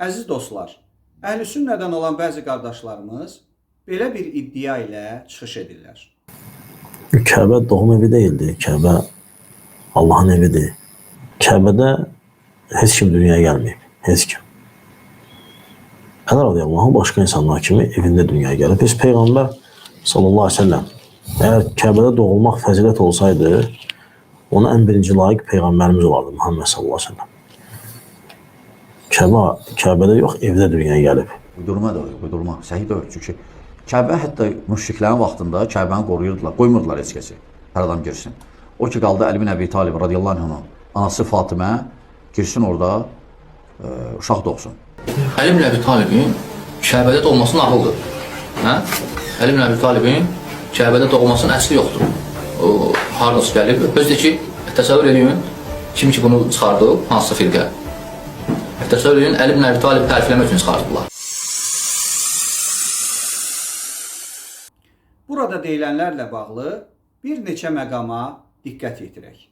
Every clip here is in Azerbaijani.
Əziz dostlar, Əhl-i Sünnədən olan bəzi qardaşlarımız belə bir iddia ilə çıxış edirlər. Kəbə doğum evi deyildi. Kəbə Allahın evidir. Kəbədə heç kim dünyaya gəlməyib. Heç kim. Əli radiyallahu anh başqa insanlar kimi evində dünyaya gəlib. Heç Peyğəmbər sallallahu aleyhi ve sellem əgər Kəbədə doğulmaq fəzilət olsaydı, ona ən birinci layiq Peyğəmbərimiz olardı Muhammed sallallahu aleyhi ve sellem. Kəbədə yox, evdə dünyaya gəlib. Uydurma da, uydurma, səhih deyil. Çünki Kəbə hətta müşriklərin vaxtında Kəbəni qoruyurdular, qoymurdular heç kəsi. Hər adam girsin. O ki qaldı Əli bin Əbi Talib radiyallahu anh'ın anası Fatimə girsin orada uşaq doğsun. Əli bin Əbi Talibin Kəbədə doğması nağıldır. Hə? Əli bin Əbi Talibin Kəbədə doğmasının əsli yoxdur. O haradasa gəlib. Özü də ki, təsəvvür eləyin, kim ki bunu çıxardı, hansısa firqə. Təsəvvür eləyin, Əli bin Əbi Talib tərifləmək üçün çıxardılar. Burada deyilənlərlə bağlı bir neçə məqama diqqət yetirək.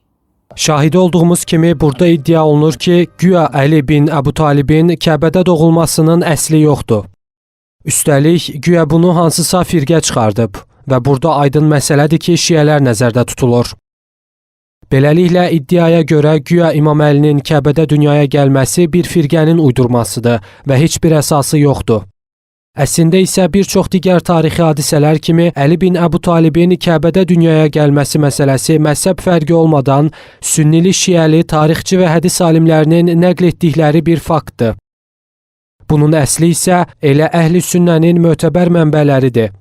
Şahidi olduğumuz kimi burada iddia olunur ki, güya Əli bin Əbu Talibin Kəbədə doğulmasının əsli yoxdur. Üstəlik, güya bunu hansısa firqə çıxardıb və burada aydın məsələdir ki, şiələr nəzərdə tutulur. Beləliklə, iddiaya görə güya İmam Əlinin Kəbədə dünyaya gəlməsi bir firqənin uydurmasıdır və heç bir əsası yoxdur. Əslində isə bir çox digər tarixi hadisələr kimi Əli bin Əbu Talibin Kəbədə dünyaya gəlməsi məsələsi məzhəb fərqi olmadan sünnili, şiəli, tarixçi və hədis alimlərinin nəql etdikləri bir faktdır. Bunun əsli isə elə Əhl-i Sünnənin mötəbər mənbələridir.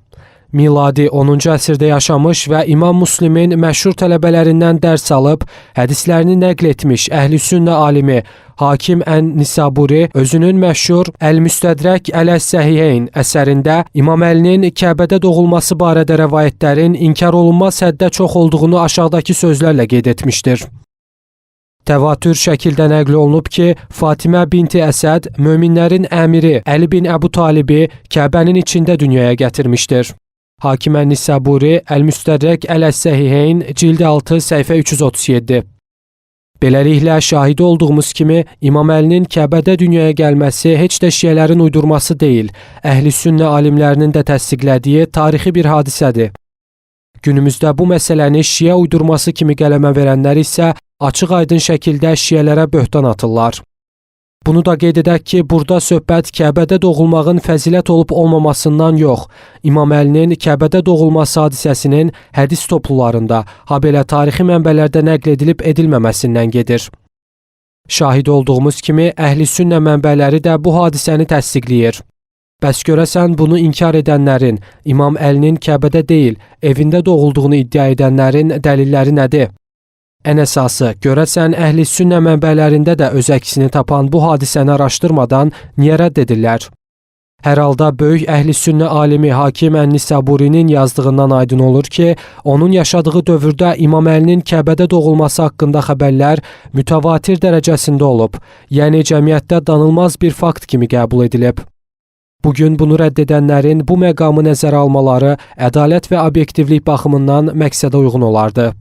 Miladi 10-cu əsrdə yaşamış və İmam Müslimin məşhur tələbələrindən dərs alıb, hədislərini nəql etmiş Əhl-i Sünnə alimi Hakim Ən-Nisaburi özünün məşhur Əl-Müstədrək Ələ-Səhiheyn əsərində İmam Əlinin Kəbədə doğulması barədə rəvayətlərin inkar olunmaz həddə çox olduğunu aşağıdakı sözlərlə qeyd etmişdir. Təvatür şəkildə nəql olunub ki, Fatimə binti Əsəd möminlərin əmiri Əli bin Əbu Talibi Kəbənin içində dünyaya gətirmişdir. Hakim Ən-Nisaburi Əl-Müstədrək Ələ-Səhiheyn cild 6 səhifə 337. Beləliklə şahidi olduğumuz kimi İmam Əlinin Kəbədə dünyaya gəlməsi heç də şiələrin uydurması deyil, Əhl-i Sünnə alimlərinin də təsdiqlədiyi tarixi bir hadisədir. Günümüzdə bu məsələni şiə uydurması kimi qələmə verənlər isə açıq-aydın şəkildə şiələrə böhtan atırlar. Bunu da qeyd edək ki, burada söhbət Kəbədə doğulmağın fəzilət olub olmamasından yox, İmam Əlinin Kəbədə doğulması hadisəsinin hədis toplularında, habelə tarixi mənbələrdə nəql edilib edilməməsindən gedir. Şahid olduğumuz kimi Əhl-i Sünnə mənbələri də bu hadisəni təsdiqləyir. Bəs görəsən bunu inkar edənlərin, İmam Əlinin Kəbədə deyil, evində doğulduğunu iddia edənlərin dəlilləri nədir? Ən əsası, görəsən Əhl-i Sünnə mənbələrində də öz əksini tapan bu hadisəni araşdırmadan niyə rədd edirlər? Hər halda böyük Əhl-i Sünnə alimi Hakim Ən-Nisaburinin yazdığından aydın olur ki, onun yaşadığı dövrdə İmam Əlinin Kəbədə doğulması haqqında xəbərlər mütəvatir dərəcəsində olub, yəni cəmiyyətdə danılmaz bir fakt kimi qəbul edilib. Bugün bunu rədd edənlərin bu məqamı nəzərə almaları ədalət və obyektivlik baxımından məqsədə uyğun olardı.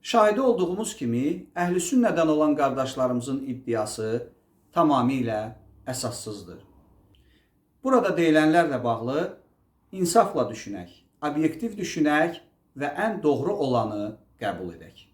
Şahidi olduğumuz kimi Əhl-i Sünnədən olan qardaşlarımızın iddiası tamamilə əsassızdır. Burada deyilənlərlə bağlı insafla düşünək, obyektiv düşünək və ən doğru olanı qəbul edək.